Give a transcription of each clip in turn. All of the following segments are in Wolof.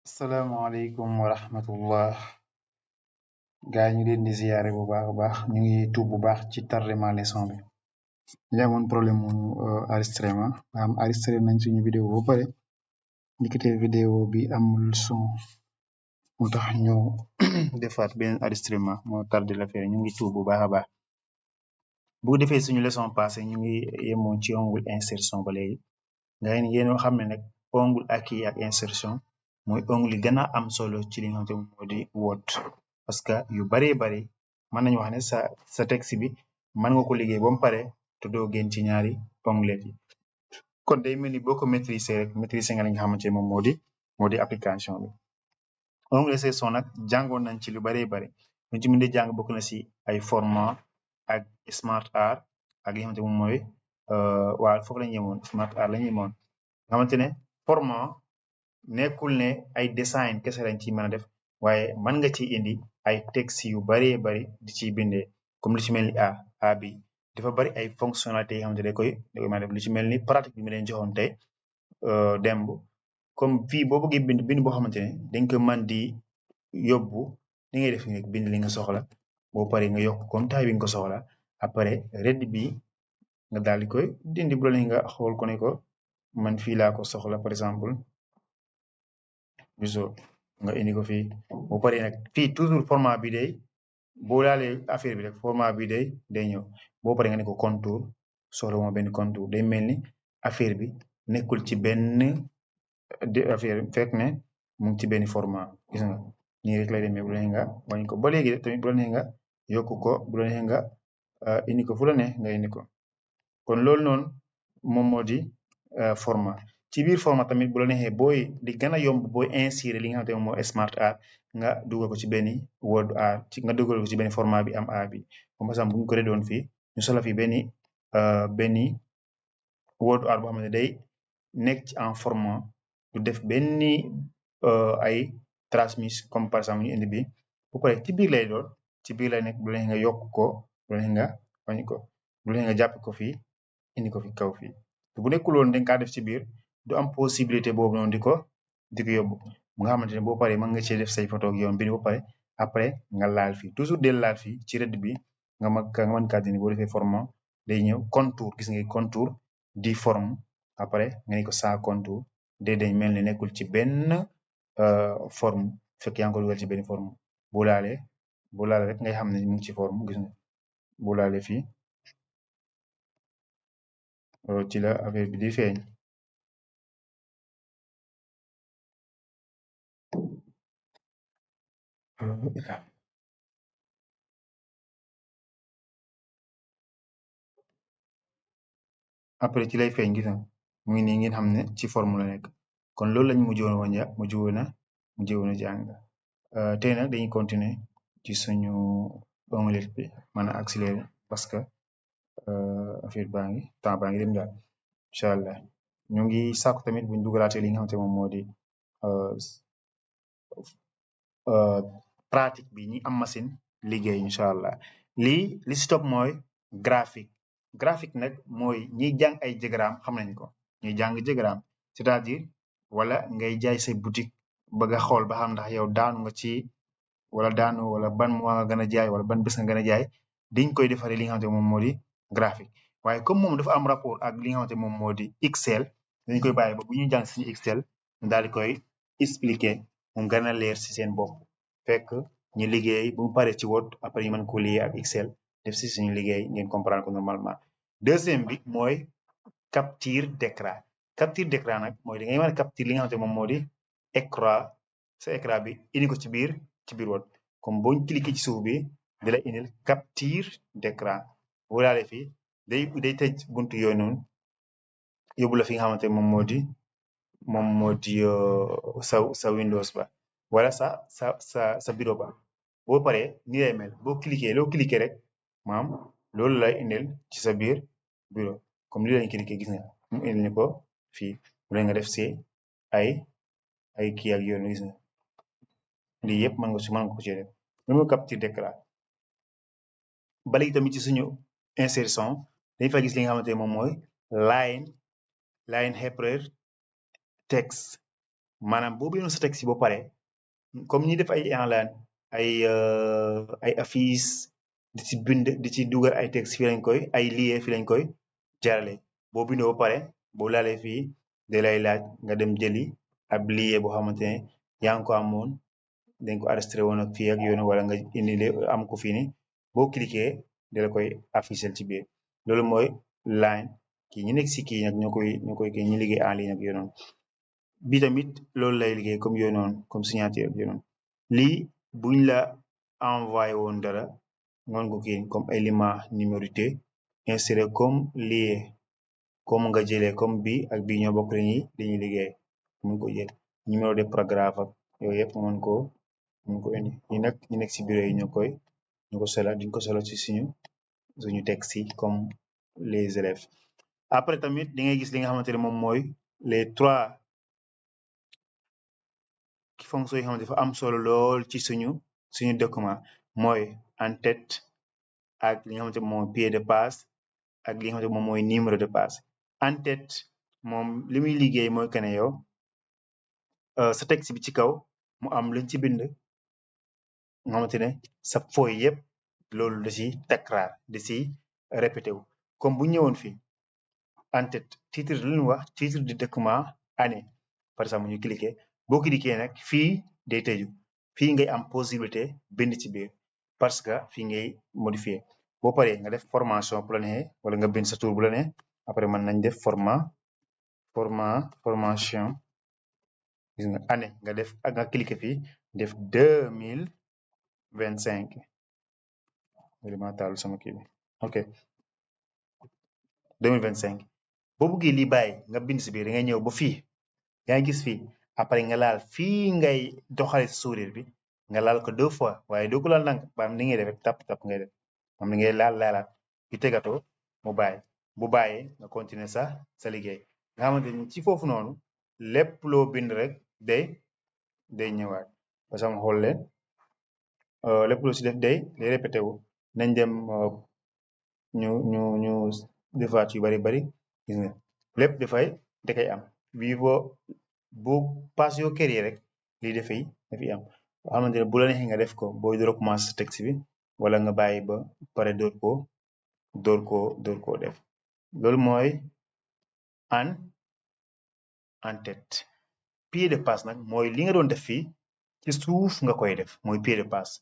Assalamualaikum warahmatullah. Gaa ñu leen di ziaré bu baax baax ñu ngi tuub bu baax ci tardement leçon bi. Ñu amoon problème mu enregistrement am enregistré nañ suñu vidéo ba pare ndikité vidéo bi amul son moo tax ñu defaat beneen enregistrement moo tardé l'affaire ñu ngi tuub bu baax a baax. Bu defee suñu leçon passé ñu ngi yemoon ci ongle insertion ba léegi nga yéen xam ne nag ongle acquis ak insertion mooy ongle yi gën a am solo ci li nga xamante moo di Word parce que yu baree bari mën nañu wax ne sa texte bi mën nga ko liggéey ba mu pare te doo génn ci ñaari onglet yi kon day mel ni boo ko maîtriser rek maîtriser nga li nga xamante moom moo di application bi. onglet insertion nag jàngoon nañ ci lu baree bari ñu ci mën di jàng bokk na si ay format ak smart art ak li nga xamante moom mooy waaw foofu la ñu yemoon smart art la ñu yemoon nga xamante ne format nekkul ne ay design kese lañ ci mën a def waaye mën nga ci indi ay texte yu baree bari di ciy bindee comme lu ci mel ni a bi dafa bari ay fonctionnalités yi nga xamante da koy mën a def lu ci mel ni pratique bi mu leen joxoon tey demb comme fii boo bëggee bind boo xamante ne dañ ko mën di yóbbu li ngay def ni rek bind li nga soxla boo paree nga yokk comme taay bi nga ko soxla après red bi nga daal di koy dindi bu la nga xool ko ne ko man fii laa ko soxla par exemple gisoo nga indi ko fii boo paree nag fii toujours format bi day boo laalee affaire bi rek format bi day ñëw boo paree nga ne ko contour soxla moo benn contour day mel ni affaire bi nekkul ci benn affaire fekk ne mu ngi ci benn format gis nga nii rek lay demee bu la nga wañ ko ba léegi tamit bu la nga yokk ko bu la nga indi ko fu la ne nga indi ko kon loolu noonu moom moo di format ci biir format tamit bu la neexee booy di gën a yomb booy insérer li nga xamante ne mooy smart art nga dugal ko ci benn word art nga dugal ko ci benn format bi am art bi comme par exemple bu ñu ko doon fii ñu soxla fii benn word art boo xam ne day nekk ci en format du def benn ay transmis comme par exemple ñu indi bi bu paree ci biir lay doon ci biir lay nekk bu la nga yokk ko bu la nga wañ ko bu la nga jàpp ko fii indi ko fi kaw fii bu nekkul woon dañ kaa def ci biir du am possibilité boobu noonu di ko yóbbu nga xamante ne boo paree mën nga cee def say photo ak yoon bi ba pare après nga laal fii toujours del laal fii ci rëdd bi nga mën kaa dindi boo defee format day ñëw contour gis nga contour di forme après nga ne ko sans contour day dañ mel ne nekkul ci benn forme fekk yaa ngi ko dugal ci benn forme boo laalee rek ngay xam ne mu ngi ci forme gis nga boo laalee fii ci la affaire bi di feeñ après ci lay feeñ gis nga mu ngi nii ngeen xam ne ci forme la nekk kon loolu lañ mujjoon a jàng tey nag dañuy continuer ci suñu onglet bi mën a accélérer parce que affaire baa ngi temps baa ngi dem daal incha allah ñu ngi sàkku tamit buñ dugalaatee li nga xamante moom moo di pratique bi ñi am machine liggéey incha allah li si topp mooy graphique nag mooy ñiy jàng ay diagramme xam nañ ko ñuy jàng diagramme c'est-à-dire wala ngay jaay say boutique bëgg a xool ba xam ndax yow daanu nga ci wala ban mois nga gën a jaay wala ban bés nga gën a jaay diñ koy defaree li nga xamante moom moo di graphique waaye comme moom dafa am rapport ak li nga xamante moom moo di Excel dañ koy bàyyi ba bu ñu jàng suñu Excel daal di koy expliquer mu gën a leer si seen bopp fekk ñu liggéey bu mu paree ci Word après ñu mën ko lié ak Excel def si suñu liggéey ngeen comprendre ko normalement deuxième bi mooy capture d'écran nag mooy da ngay mën a capture li nga xamante moom moo di écran bi indi ko ci biir Word comme boo cliquer ci suuf bi da lay indil capture d'écran boo laalee fii day tëj buntu yooyu noonu yóbbu la fi nga xamante moom moo di sa Windows ba wala sa bureau ba boo paree nii lay mel loo cliquer rek maam loolu lay indil ci sa biir bureau comme lii lañ cliquer gis nga mu indil ñu ko fii bu nga def si ay kii ak yoon gis nga lii yëpp mën nga ko ci def loolu capture d'écran ba léegi tamit ci suñu insertion dañ fa gis li nga xamante moom mooy line hypertext maanaam boo bindoon sa texte ba pare comme ñi def ay inline ay affiches di ci bind di ci dugal ay texte fii lañ koy ay lien fii lañ koy jaarale boo bindoo ba pare boo laalee fii da lay laaj nga dem jëli ab lien boo xamante ne yaa ngi ko amoon dañ ko enregistré woon ak fii ak yoon wala nga indi am ko fii ni boo cliquer da la koy afficher ci biir loolu mooy line kii ñi nekk si kii nag ñoo koy kii ñi liggéey en ligne ak yooyu noonu bi tamit loolu lay liggéey comme yooyu noonu comme signature ak yooyu noonu lii buñ la envoyé woon dara ngoon ko kii comme élément numéroté inséré comme lien comme nga jëlee comme bi ak bi ñoo bokk dañuy liggéey mun ko jël numéro de paragraphe ak yooyu yëpp mun ko indi ñi nag ñi nekk si bureau yi ñoo ko solo duñ ko solo ci suñu texte yi comme les élèves après tamit di ngay gis li nga xamante ne moom mooy les 3 fonctions yi nga xamante dafa am solo lool ci suñu document mooy en-tête ak li nga xamante moom mooy pied de page ak li nga xamante moom mooy numéro de page en-tête moom li muy liggéey mooy que ne yow sa texte bi ci kaw mu am luñ ci bind nga xamante ne sa fooy yëpp loolu da ci takraar da ci répété wu comme bu ñëwoon fii en-tête titre lu ñu wax titre du document année par exemple ñu cliquer boo cliquer nag fii day tëju fii ngay am possibilité bind ci biir parce que fii ngay modifier boo paree nga def formation bu la neexee wala nga bind sa tour bu la neex après mën nañ def formation gis nga année nga def ak nga cliquer fii def 2025 vraiment taalu sama kii bi ok 2025 boo bëggee lii bàyyi nga bind si biir da ngay ñëw ba fii yaa ngi gis fii après nga laal fii ngay doxale si sourire bi nga laal ko 2 fois waaye doo ko laal nang baam ni ngay def rek tap ngay def moom ni ngay laalaat bi tegatoo mu bàyyi bu bàyyee nga continuer sa liggéey nga xamante ni ci foofu noonu lépp loo bind rek day ñëwaat parce que xool leen lépp loo si def day répété wu nañ dem ñu defaat yu bari gis nga lépp da koy am bii bu passe yoo kër yi rek lii dafay am xamante ne bu la neexee nga def ko booy door a commencé texte bi wala nga bàyyi ba pare door koo def loolu mooy en-tête pied de passe nag mooy li nga doon def fii ci suuf nga koy def mooy pied de passe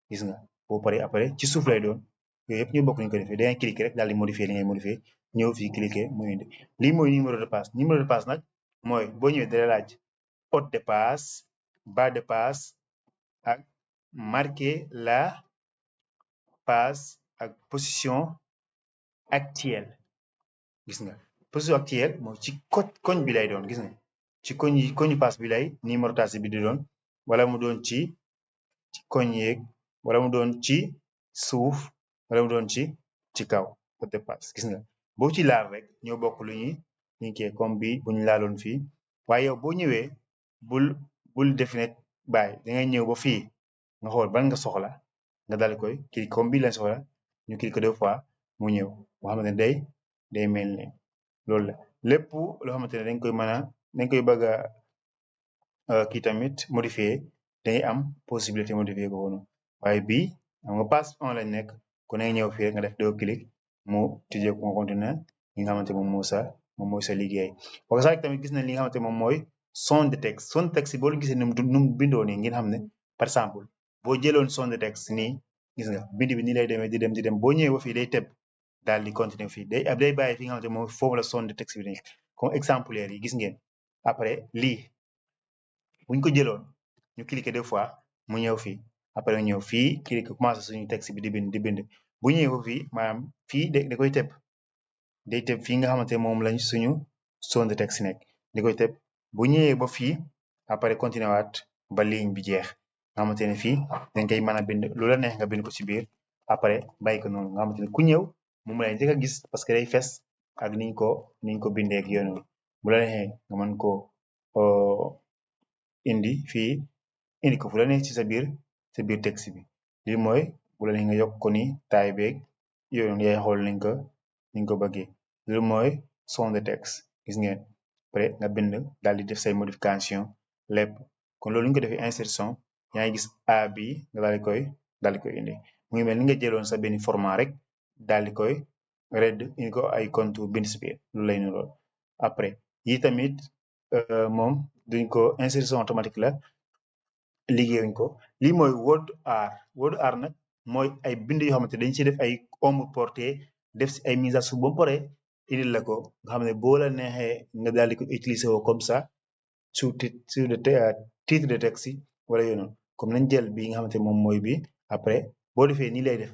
gis nga boo pare après ci suuf lay doon yooyu yëpp ñu bokk ñu ko defee da ngay cliquer rek daal di modifier li ngay modifier ñëw fii cliquer mu indi lii mooy numéro de passe nag mooy boo ñëwee dala laaj haut de passe bas de passe ak marquer la passe ak position actuelle gis nga position actuelle mooy ci koñ bi lay doon gis nga ci koñu passe bi lay numéro tasse bi di doon wala mu doon ci koñ yeeg wala mu doon ci suuf wala mu doon ci kaw haut de passe gis nga boo ci laal rek ñoo bokk lu ñuy kii comme bi bu ñu laaloon fii waaye yow boo ñëwee bul def ne bàyyi da ngay ñëw ba fii nga xool ban nga soxla nga dal koy kii comme bi lañ soxla ñu cliquer 2 fois mu ñëw boo xamante ne day mel ne loolu la lépp loo xamante ne dañ koy bëgg a kii tamit modifier dañuy am possibilité modifier ko woon waaye bii xam nga passe on lañ nekk ku ne ñëw fii rek nga def 2 clic mu tijjee ko nga continuer li nga xamante moom mooy sa liggéey parce que sax tamit gis nañ li nga xamante moom mooy son de texte boo leen gisee nu mu bindoo nii ngeen xam ne par exemple boo jëloon son de texte nii gis nga bind bi nii lay demee di dem boo ñëwee ba fii day tëb daal di continuer fii day bàyyi fi nga xamante moom foofu la son de texte bi nekk comme exemplaire yi gis ngeen après lii buñ ko jëloon ñu cliquer 2 fois mu ñëw fii après ñëw fii cliquer commencé suñu texte bi di bind bu ñëwee ba fii maanaam fii da koy tëb day tëb fii nga xamante moom lañ suñu son de texte nekk da koy tëb bu ñëwee ba fii après continuer waat ba ligne bi jeex nga xamante ne fii dañ koy mën a bind lu la neex nga bind ko ci biir après bàyyi ko noonu nga xamante ne ku ñëw moom lay njëkk a gis parce que day fes ak niñ ko bindee ak yoon bu la neexee nga mën ko indi fii indi ko fu la neex ci sa biir texte bi lii mooy bu la neex nga yokk ko ni taay beeg yooyu yaay xool niñ ko bëggee loolu mooy son de texte gis ngeen après nga bind daal di def say modification lépp kon loolu ñu ko defee insertion yaa ngi gis a bi nga daal di koy indi mu ngi mel ni nga jëloon sa benn format rek daal di koy red indi ko ay contour bind si biir loolu lay nirool après yi tamit moom duñ ko insertion automatique la liggéeyuñ ko lii mooy word art nag mooy ay bind yoo xamante dañ ci def ay ombre porté def si ay mise à jour ba mu pare indil la ko nga xam ne boo la neexee nga daal di ko utiliser woo comme ça sur titre de texte yi wala yoonu comme nañ jël bi nga xamante moom mooy bi après boo defee nii lay def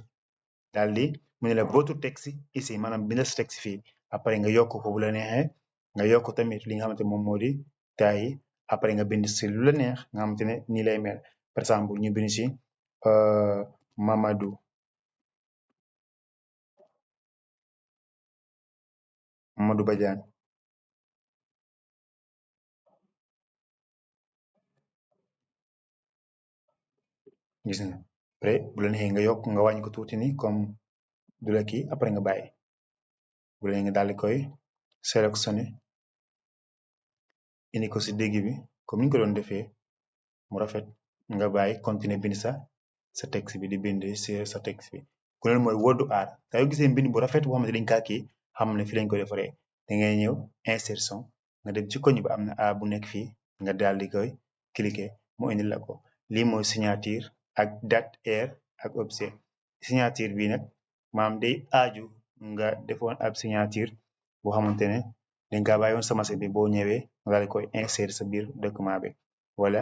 daal di mu ne la votre texte ici maanaam binda sa texte fii après nga yokk ko bu la neexee nga yokk tamit li nga xamante moom moo di taay yi après nga bind si lu la neex nga xamante ne nii lay mel par exemple ñu bind si Mamadou Badiane gis nga après bu la neexee nga yokk nga wàññi ko tuuti ni comme du la kii après nga bàyyi bu la nga daal di koy sélectionné indi ko si digg bi comme ni ñu ko doon defee mu rafet nga bàyyi continuer bind sa texte bi di bind si sa texte bi ku loolu mooy word art saa yoo gisee mbind bu rafet boo xamante dañ kaa kii xam ne fi lañ ko defaree da ngay ñëw insertion nga dem ci koñ bi am na a bu nekk fii nga daal di koy cliquer mu indi la ko lii mooy signature ak date heure ak objet signature bi nag maam day aaju nga defoon ab signature boo xamante ne dañ kaa bàyyoon sa machine bi boo ñëwee nga daal di koy insérer sa biir document bi wala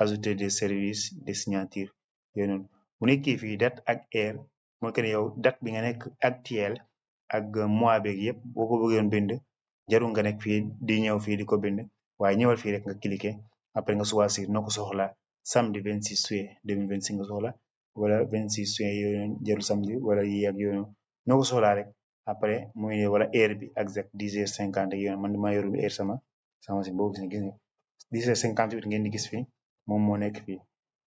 ajouter des services de signature yooyu noonu bu nekkee fii date ak heure mooy que ne yow date bi nga nekk actuel ak mois beeg yëpp boo ko bëggoon bind jarul nga nekk fii di ñëw fii di ko bind waaye ñëwal fii rek nga cliquer après nga choisir noo ko soxla samedi 26 juillet 2025 nga soxla wala 26 juillet yooyu noonu jarul samedi wala yii ak yooyu noonu noo ko soxlaa rek après muy wala heure bi exact 10h50 ak yooyu man damaa yor heure sama si boo gis ne gis nga 10h58 ngeen di gis fii moom moo nekk fii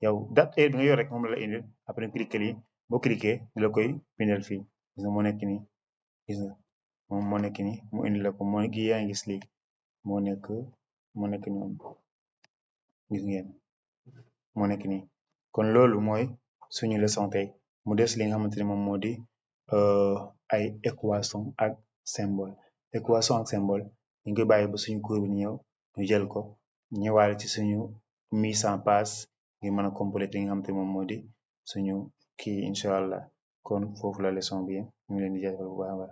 yow date heure bi nga yor rek moom la indil après cliquer lii boo cliquer di la koy bindal fii gis nga moo nekk nii gis nga moom moo nekk nii mu indil la ko moo gi yaa ngi gis lii moo nekk nii gis ngeen moo nekk nii kon loolu mooy suñu leçon tey mu des li nga xamante ne moom moo di ay équation ak symbole équation ak symbole ñu koy bàyyi ba suñu cours bi ñëw ñu jël ko ñëwaale ci suñu mise en page ngir mën a compléter li nga xamante ne moom moo di suñu kii incha allah kon foofu la leçon bi ñu ngi leen di jaajëfal bu baax a baax